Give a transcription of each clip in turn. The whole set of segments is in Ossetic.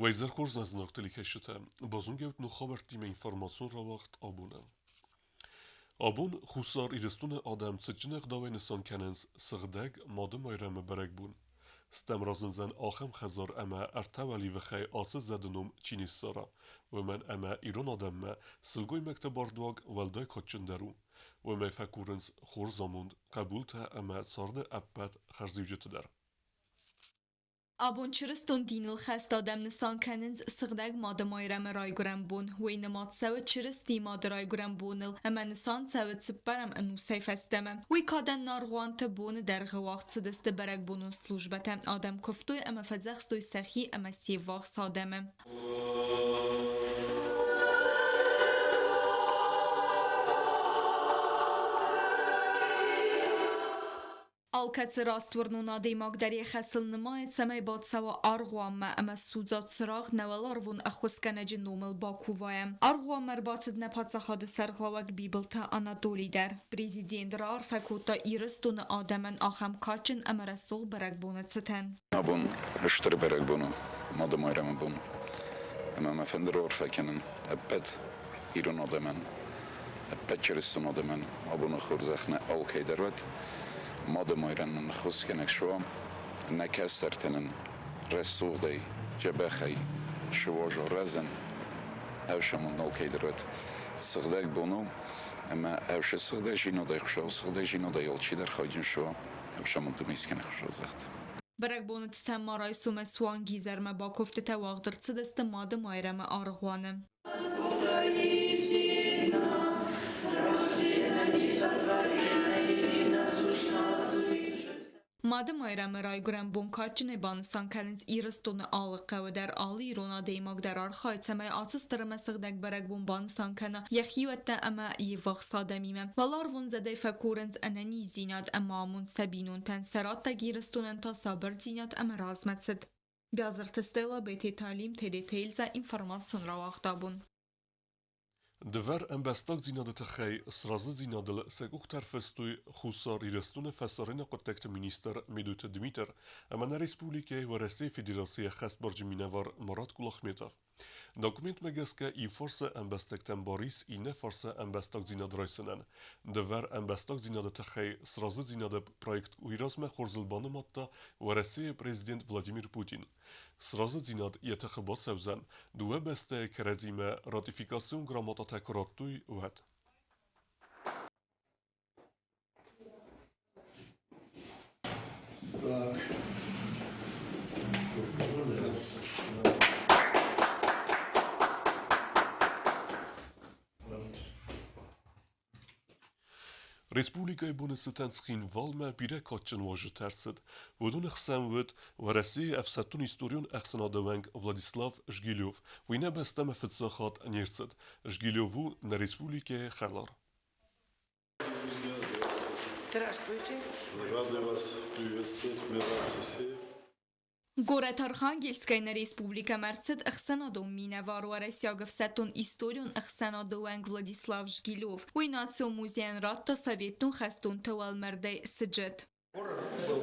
Уӕ хорз зынаргъ телекӕсджытӕ, базонгӕ ут ног хабӕрттимӕ информацион рауагъд абонӕн. Абон Хуссар Ирыстоны адӕм цытджын ӕгъдауӕй нысан кӕнынц Сыгъдӕг Мады Майрӕмы бӕрӕгбон. Стӕм разындзӕн ахӕм хӕдзар ӕмӕ ӕртӕ уӕливыхӕй ацы зӕды ном чи не ссара, уымӕн ӕмӕ ирон адӕммӕ сылгоймӕгты бардуаг уӕлдай кадджындӕр у. Уымӕй фӕкурынц хорз амонд, хъӕбултӕ ӕмӕ царды ӕппӕт хӕрзиуджыты дӕр. Абон чырыстон диныл хӕст адӕм нысан кӕнынц Сыгъдӕг Мады Майрӕмы райгуырӕн бон. Уый нымад цӕуы Чырыстийы Мады райгуырӕн боныл ӕмӕ нысан цӕуы цыппӕрӕм ӕнусӕй фӕстӕмӕ. Уый кадӕн аргъуанты боны дӕргъы уагъд цыдысты бӕрӕгбонон службӕтӕ. Адӕм куывтой ӕмӕ фӕдзӕхстой сӕхи ӕмӕ се ввахс адӕмы. Алкӕцы растуырнон адӕймаг дӕр йӕ хӕсыл нымайы, цӕмӕй бацӕуа аргъуанмӕ ӕмӕ ссудза цырагъ нӕ уӕларвон ӕххуысгӕнӕджы номыл бакувайа. Аргъуанмӕ ӕрбацыд нӕ паддзахады сӕргълӕууӕг Бибылты Анатоли дӕр. Президент раарфӕ кодта Ирыстоны адӕмӕн ахӕм кадджын ӕмӕ рӕсугъд бӕрӕгбоны цытӕн. Абон стыр бӕрӕгбон у, Мады Майрӕмы бон. Ӕмӕ мӕ фӕнды раарфӕ кӕнын ӕппӕт ирон адӕмӕн, ӕппӕт чырыстон адӕмӕн абоны хорзӕх нӕ алкӕй дӕр уӕд. Мады Майрӕн нын ӕххуысгӕнӕг суа, нӕ кӕстӕртӕ нын рӕсугъдӕй, дзӕбӕхӕй суазал рӕзӕн, ӕфсамонд алкӕй дӕр уӕд. Сыгъдӕг бон у, ӕмӕ ӕвсы сыгъдӕгдзинадӕй Хуыцауы сыгъдӕгдзинадӕй алчидӕр хайджын суа, ӕфсамонд дын искӕнӕ Хуыцау загъта. Бӕрӕгбоны цытӕн ма райсомӕй суанг изӕрмӕ бакуывдтытӕ уагъд ӕрцыдысты Мады Майрӕмы аргъуаны. Мады Майрӕмы райгуырӕн бон кадджынӕй банысан кӕнынц Ирыстоны алы хъӕуы дӕр алы ирон адӕймаг дӕр архайы, цӕмӕй ацы стыр ӕмӕ сыгъдӕг бӕрӕгбон банысан кӕна йӕ хиуӕттӕ ӕмӕ йе ввахс адӕмимӕ. Уӕларвон зӕдӕй фӕкурынц ӕнӕниздзинад ӕмӕ амонд сӕ бинонтӕн, сӕ раттӕг Ирыстонӕн та сабырдзинад ӕмӕ размӕцыд. Биазырты Стелла, Бететы Алим, Тедеты Эльза, информацион рауагъд абон. Дывӕр ӕмбӕстагдзинады тыххӕй сразыдзинадыл сӕ къухтӕ ӕрфыстой Хуссар Ирыстоны фӕсарӕйнаг хъуыддӕгты министр Медойты Дмитр ӕмӕ нӕ республикӕйы Уӕрӕсейы Федерацийы ӕххӕстбарджын минӕвар Марат Кулахметов. Документмӕ гӕсгӕ иу фарсы ӕмбӕстӕгтӕн бар ис иннӕ фарсы ӕмбӕстагдзинад райсынӕн. Дывӕр ӕмбӕстагдзинады тыххӕй сразыдзинады проект уый размӕ хорзыл банымадта Уӕрӕсейы президент Владимир Путин. Сразыдзинад йӕ тыхы бацӕудзӕн, дыууӕ бӕстӕйы кӕрӕдзимӕ ратификацион грамотатӕ куы радтой, уӕд. Так. Республикӕйы боны цытӕн Цхинвалмӕ бирӕ кадджын уазджытӕ ӕрцыд. Уыдоны хсӕн уыд Уӕрӕсейы ӕфсӕддон-историон ӕхсӕнады уӕнг Владислав Жгилев. Уый нӕ бӕстӕмӕ фыццаг хатт не рцыд. Жгилев у нӕ республикӕйы хӕлар. Здравствуйте. Рады вас приветствовать, Мираб Сесеев. Горӕт Архангельскӕй нӕ республикӕмӕ ӕрцыд ӕхсӕнадон минӕвар уӕрӕсейаг ӕфсӕддон историон ӕхсӕнады уӕнг Владислав Жгилев. Уый национ музейӕн радта советон хӕстонты уӕлмӕрдӕй сыджыт. Город был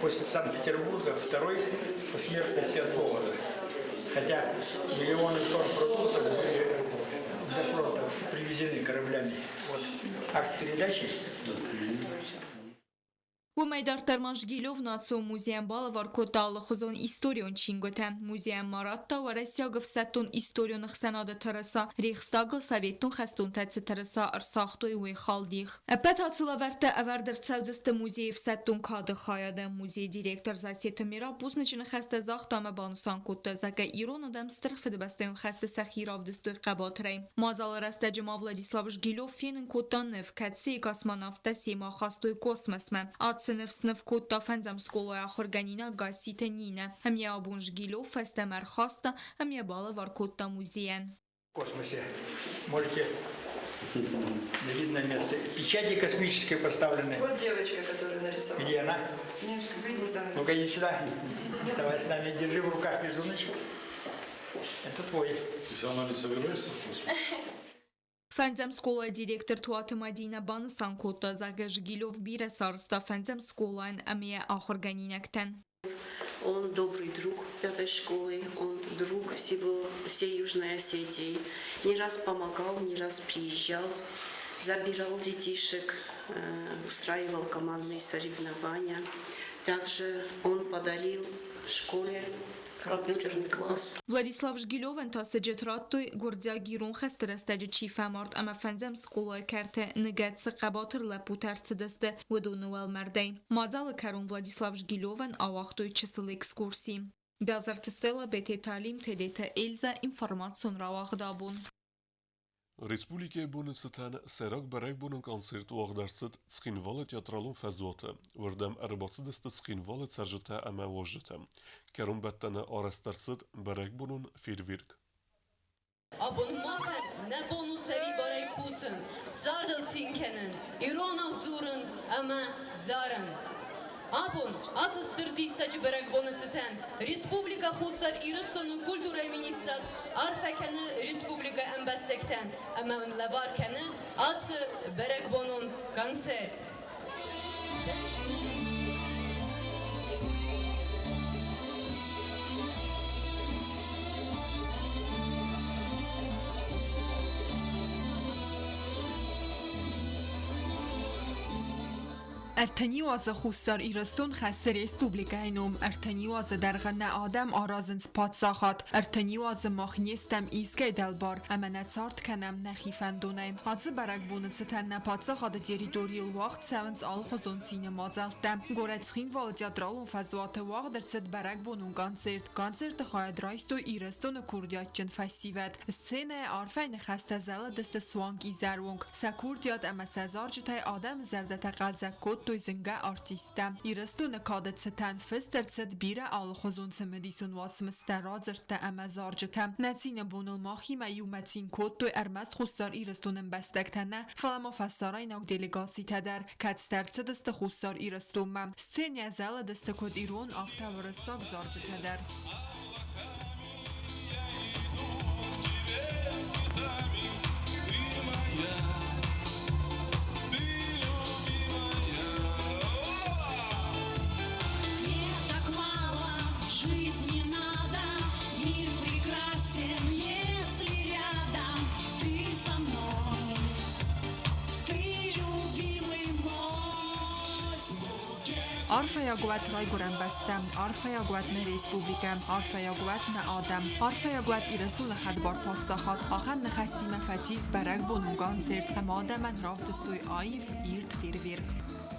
после Санкт-Петербурга второй по смертности от голода. Хотя миллионы тонн продуктов были для фронта привезены кораблями. Вот акт передачи. Уымӕй дарддӕр ма Жгилев национ музейӕн балӕвар кодта алыхуызон историон чингуытӕ. Музейӕн ма радта уӕрӕсейаг ӕфсӕддон историон ӕхсӕнады тырыса, Рейхстагыл советон хӕстонтӕ цы тырыса ӕрцагътой, уый халдих. Ӕппӕт ацы лӕвӕрттӕ ӕвӕрд ӕрцӕудзысты музейы ӕфсӕддон кады хайады. Музейы директор Засеты Мираб бузныджы ныхӕстӕ загъта ӕмӕ банысан кодта, зӕгъгӕ, ирон адӕм Стыр Фыдыбӕстӕйон хӕсты сӕхи равдыстой хъӕбатырӕй. Мадзалы рӕстӕджы ма Владислав Жгилев фенын кодта ныв, кӕцыйы космонавттӕ семӕ ахастой космосмӕ. Ацы ныв сныв кодта фӕндзӕм скъолайы ахуыргӕнинаг Гасситы Нинӕ. Ӕмӕ йӕ абон Жгилев фӕстӕмӕ ӕрхаста ӕмӕ йӕ балӕвар кодта музейӕн. В космосе можете на видное место. Печати космические поставлены. Вот девочка, которая нарисовала. Где она? Немножко выйди там. Ну-ка иди сюда. Вставай с нами, держи в руках рисуночек. Это твой. Ты сама не собираешься в космос? Фӕндзӕм скъолайы директор Туаты Мадинӕ банысан кодта, зӕгъгӕ, Жгилев бирӕ сарӕзта фӕндзӕм скъолайӕн ӕмӕ йӕ ахуыргӕнинӕгтӕн. Он добрый друг пятой школы, он друг всего, всей Южной Осетии. Не раз помогал, не раз приезжал, забирал детишек, устраивал командные соревнования. Также он подарил школе компьютерный класс. Владислав Жгилевӕн та сыджыт радтой, гуырдзиаг-ирон хӕсты рӕстӕджы чи фӕмард ӕмӕ фӕндзӕм скъолайы кӕрты ныгӕд цы хъӕбатыр лӕппутӕ ӕрцыдысты, уыдоны уӕлмӕрдӕй. Мадзалы кӕрон Владислав Жгилевӕн ауагътой чысыл экскурси. Бязарты Стелла, Бететы Алим, Тедеты Эльза, информацион рауагъд абон. Республикӕйы боны цытӕн сӕйраг бӕрӕгбонон концерт уагъд ӕрцыд Цхинвалы театралон фӕзуаты. Уырдӕм ӕрбацыдысты Цхинвалы цӕрджытӕ ӕмӕ уазджытӕ. Кӕронбӕттӕны арӕзт ӕрцыд бӕрӕгбонон фейерверк. Абон махӕн нӕ бон у сӕрибарӕй кусын, цардыл цин кӕнын, иронау дзурын ӕмӕ зарын. Абон ацы стыр диссаджы бӕрӕгбоны цытӕн Республикӕ Хуссар Ирыстоны культурӕйы министрад арфӕ кӕны республикӕйы ӕмбӕстӕгтӕн ӕмӕ уын лӕвар кӕны ацы бӕрӕгбонон концерт. 30 азы Хуссар Ирыстон хӕссы республикӕйы ном, 30 азы дӕргъы нӕ адӕм аразынц паддзахад, 30 азы мах не стӕм искӕй дӕлбар ӕмӕ нӕ цард кӕнӕм нӕхи фӕндонӕй. Ацы бӕрӕгбоны цытӕн нӕ паддзахады территорийыл уагъд цӕуынц алыхуызон цины мадзӕлттӕ. Горӕт Цхинвалы театралон фӕзуаты уагъд ӕрцыд бӕрӕгбонон концерт. Концерты хайад райстой Ирыстоны курдиатджын фӕсивӕд. Сценӕйы арфӕйы ныхӕстӕ зӕлыдысты суанг изӕры онг. Сӕ курдиат ӕмӕ сӕ зарджытӕй адӕмы зӕрдӕтӕ хъӕлдзӕг кодтой зынгӕ артисттӕ. Ирыстоны кады цытӕн фыст ӕрцыд бирӕ алыхуызон цымыдисон уацмыстӕ, радзырдтӕ ӕмӕ зарджытӕ. Нӕ цины боныл махимӕ иумӕ цин кодтой ӕрмӕст Хуссар Ирыстоны ӕмбӕстӕгтӕ нӕ, фӕлӕ ма фӕсарӕйнаг делегацитӕ дӕр, кӕцытӕ ӕрцыдысты Хуссар Ирыстонмӕ. Сценӕйӕ зӕлыдысты куыд ирон, афтӕ уырыссаг зарджытӕ дӕр. Арфӕйаг уӕт Райгуырӕн бӕстӕ, арфӕйаг уӕт нӕ республикӕ, арфӕйаг уӕт нӕ адӕм, арфӕйаг уӕт Ирыстоны хӕдбар паддзахад, ахӕм ныхӕстимӕ фӕцис бӕрӕгбонон концерт ӕмӕ адӕмӕн равдыстой аив, ирд фейерверк.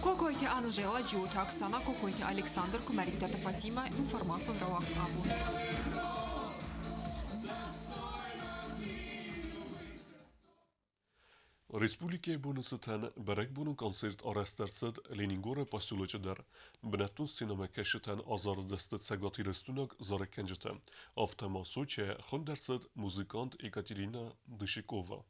Кокойты Анжела, Джиоты Оксана, Кокойты Александр, Куымӕридтаты Фатимӕ, информацион рауагъд абон. Республикӕйы боны цытӕн бӕрӕгбонон концерт арӕзт ӕрцыд Ленингоры поселочы дӕр. Бынӕттон сценӕмӕкӕсджытӕн азарыдысты цӕгатирыстойнаг зарӕггӕнджытӕ. Афтӕ ма Сочийӕ хуынд ӕрцыд музыкант Екатерина Дышикова.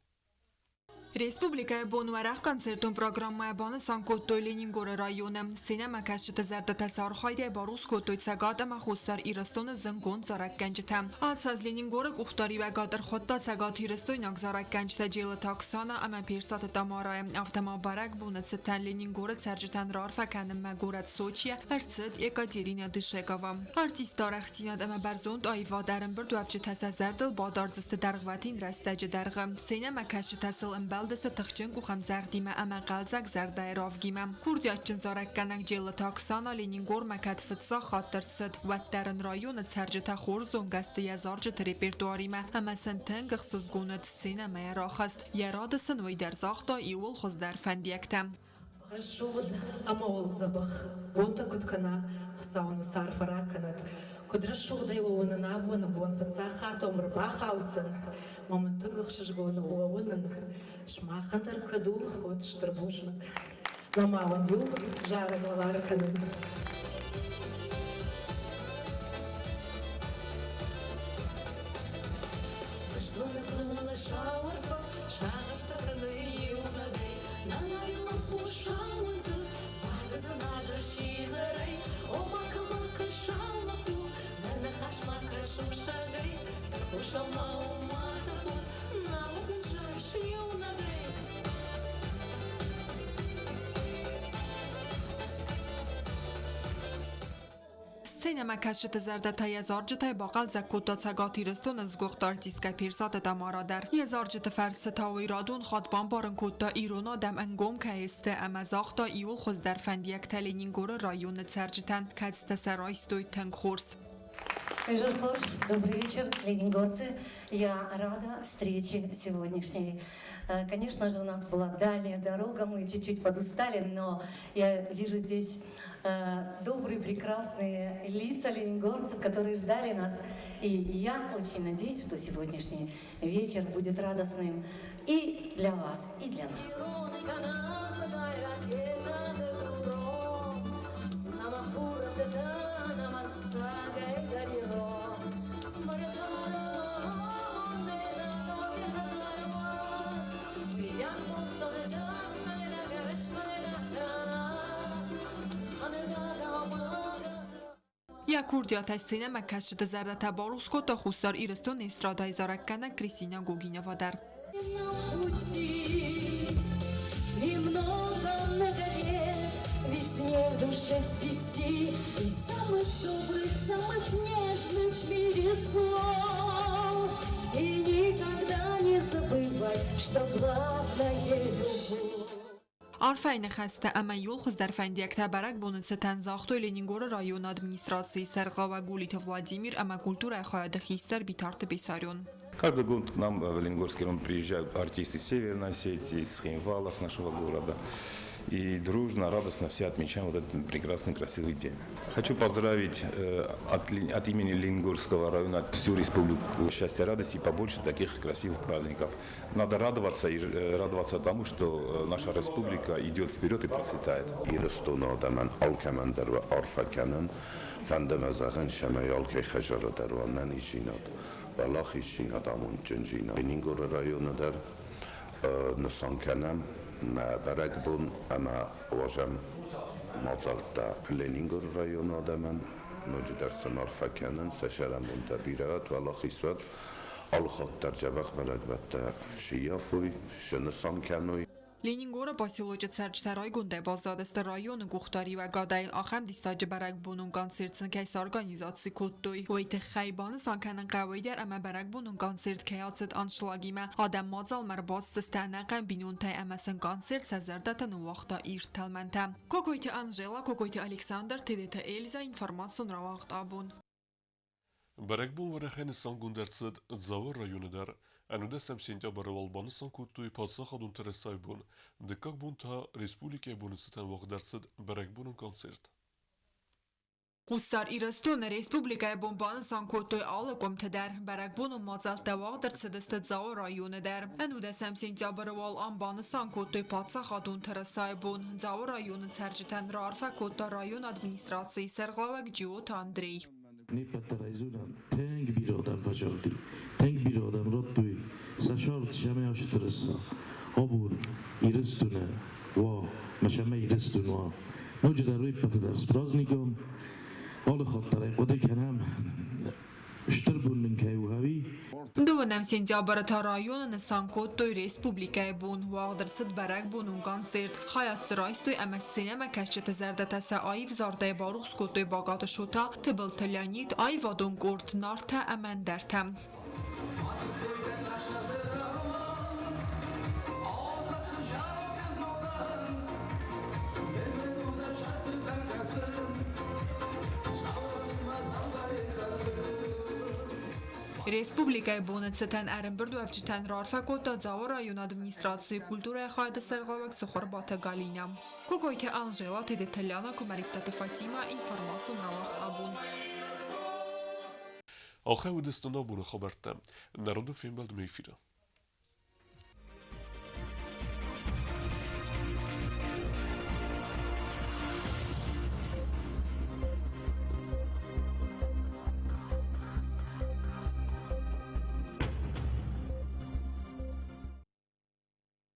Республикӕйы бон уӕрӕх концертон программӕ банысан кодтой Ленингоры районы. Сценӕмӕкӕсджыты зӕрдӕтӕ сӕ архайдӕй барухс кодтой Цӕгат ӕмӕ Хуссар Ирыстоны зындгонд зарӕггӕнджытӕ. Ацы аз Ленингоры къухдариуӕгад ӕрхуыдта цӕгатирыстойнаг зарӕггӕнджытӕ Джелыты Оксана ӕмӕ Персаты Тамарайы. Афтӕ ма бӕрӕгбоны цытӕн Ленингоры цӕрджытӕн раарфӕ кӕнынмӕ горӕт Сочийӕ ӕрцыд Екатерина Дышекова. Артисты арӕхстдзинад ӕмӕ бӕрзонд аивад ӕрӕмбырдуӕвджытӕ сӕ зӕрдыл бадардзысты дӕргъвӕтин рӕстӕджы дӕргъы. Сценӕмӕкӕсджытӕ сыл ӕмбӕлдысты тыхджын къухӕмдзӕгъдимӕ ӕмӕ хъӕлдзӕг зӕрдӕйы равгимӕ. Курдиатджын зарӕггӕнӕг Джелыты Оксана Ленингормӕ кӕд фыццаг хатт ӕрцыд, уӕддӕр ын районы цӕрджытӕ хорз зонгӕ сты йӕ зарджыты репертуаримӕ ӕмӕ сын тынг ӕхсызгон уыд сценӕмӕ йӕ рахызт. Йӕ рады сын уый дӕр загъта иууыл хуыздӕр фӕндиӕгтӕ. Рӕсугъд ӕмӕ уыл дзӕбӕх бонтӕ куыд кӕна, Хуыцау ын уыцы арфӕ ракӕнӕд. Куыд рӕсугъдӕй уӕ уынын абоны бон, фыццаг хатт уӕм ӕрбахаудтӕн, мӕ мын тынг ӕхсызгон у уӕ уынын. Сымахӕн дӕр куыд у, уӕд стыр бузныг. Мӕ ма уын иу зарӕг лӕвар кӕнын. Бӕстоны куынӕ сауӕрфӕ, сагъӕстӕ кӕны иунӕгӕй. Нанайы лӕппу сауындзы, бады дзыназы сидзӕрӕй. О, макӕ, макӕ, сау лӕппу, дӕ ныхас ма кӕс сусӕгӕй. Тӕрхъусау ма у ма тӕппуд, науӕд мын зарыс иунӕгӕй. Сценӕмӕкӕсджыты зӕрдӕтӕ йӕ зарджытӕй бахъӕлдзӕг кодта Цӕгат Ирыстоны сгуыхт артисткӕ Персаты Тамара дӕр. Йӕ зарджыты фӕрцы та уый радон хатт бамбарын кодта, ирон адӕм ӕнгом кӕй сты ӕмӕ загъта иуыл хуыздӕр фӕндиӕгтӕ Ленингоры районы цӕрджытӕн, кӕцытӕ сӕ райстой тынг хорз. Журхорш, добрый вечер, ленингорцы. Я рада встрече сегодняшней. Конечно же, у нас была дальняя дорога, мы чуть-чуть подустали, но я вижу здесь добрые, прекрасные лица ленингорцев, которые ждали нас. И я очень надеюсь, что сегодняшний вечер будет радостным и для вас, и для нас. Йӕ курдиатӕй сценӕмӕкӕсджыты зӕрдӕтӕ барухс кодта Хуссар Ирыстоны эстрадӕйы зарӕггӕнӕг Кристина Гогинова дӕр. И много-много лет весне в душе цвести И самых добрых, самых нежных в мире слов. И никогда не забывай, что главное любовь. Арфӕйы ныхӕстӕ ӕмӕ иууыл хуыздӕр фӕндиӕгтӕ бӕрӕгбоны цытӕн загътой Ленингоры районы администрацийы сӕргълӕууӕг Гулиты Владимир ӕмӕ культурӕйы хайады хистӕр Битарты Бесарион. Каждый год к нам в Ленингорский район приезжают артисты Северной Осетии, из Цхинвала, с нашего города. И дружно, радостно все отмечаем вот этот прекрасный, красивый день. Хочу поздравить от имени Ленингорского района всю республику. Счастья, радости и побольше таких красивых праздников. Надо радоваться и радоваться тому, что наша республика идет вперед и процветает. Ирыстоны адӕмӕн алкӕмӕн дӕр уӕ арфӕ кӕнын, фӕнды мӕ зӕгъын, цӕмӕй алкӕй хӕдзары дӕр уа ӕнӕниздзинад, уӕлахиздзинад, амондджындзинад. Ленингоры районы дӕр нысан кӕнӕм нӕ бӕрӕгбон ӕмӕ уадзӕм мадзӕлттӕ Ленингоры районы адӕмӕн. Ноджыдӕр сын арфӕ кӕнын, сӕ сӕрӕнбонтӕ бирӕ уӕд, уӕлахиз уӕд, алыхатт дӕр дзӕбӕх бӕрӕгбӕттӕ сыййафой, сынысан кӕной. Ленингоры поселочы цӕрджытӕ райгондӕй баззадысты районы къухдариуӕгадӕй, ахӕм диссаджы бӕрӕгбонон концерт сын кӕй сорганизаци кодтой, уый тыххӕй. Банысан кӕнын хъӕуы дӕр ӕмӕ бӕрӕгбонон концерт кӕй ацыд аншлагимӕ. Адӕм мадзалмӕ ӕрбацыдысты ӕнӕхъӕн бинонтӕй ӕмӕ сын концерт сӕ зӕрдӕты ныууагъта ирд тӕлмӕнтӕ. Кокойты Анжела, Кокойты Александр, Тедеты Эльза, информацион рауагъд абон. Бӕрӕгбон уӕрӕхӕй нысангонд ӕрцыд Дзауы районы дӕр. 11 сентябры уал банысан кодтой паддзахадон тырысайы бон. Дыккаг бон та республикӕйы боны цытӕн уагъд ӕрцыд бӕрӕгбонон концерт. Хуссар Ирыстоны республикӕйы бон банысан кодтой алы къуымты дӕр. Бӕрӕгбонон мадзӕлттӕ уагъд ӕрцыдысты Дзауы районы дӕр. 11 сентябры уал ам банысан кодтой паддзахадон тырысайы бон. Дзауы районы цӕрджытӕн раарфӕ кодта районы администрацийы сӕргълӕууӕг Джиоты Андрей. Не ппӕт дӕр ӕй зонӕм, тынг бирӕ адӕм фӕзӕгъди, тынг бирӕ адӕм радтой сӕ сӕрд сӕмӕ ацы тырыса. Абон Ирыстоны уа, мӕ сӕмӕ Ирыстон уа. Ноджыдӕр уе ппӕты дӕр с праздником. Алы хатт дӕр ӕй хъуыды кӕнӕм, стыр бон нын кӕй у, ӕви? 12 сентябры та районы нысан кодтой республикӕйы бон. Уагъд ӕрцыд бӕрӕгбонон концерт. Хайад дзы райстой ӕмӕ сценӕмӕкӕсджыты зӕрдӕтӕ сӕ аив зардӕй барухс кодтой Багаты Шота, Тыбылты Леонид, аивадон къорд Нартӕ ӕмӕ ӕндӕртӕ. Республикӕйы боны цытӕн ӕрӕмбырдуӕвджытӕн раарфӕ кодта Дзауы районы администрацийы культурӕйы хайады сӕргълӕууӕг Цыхуырбаты Галинӕ. Кокойты Анжела, Тедеты Ляна, Куымӕридтаты Фатимӕ, информацион рауагъд абон. Ахӕм уыдысты нӕ абоны хабӕрттӕ. Народы фембӕлдмӕ эфиры.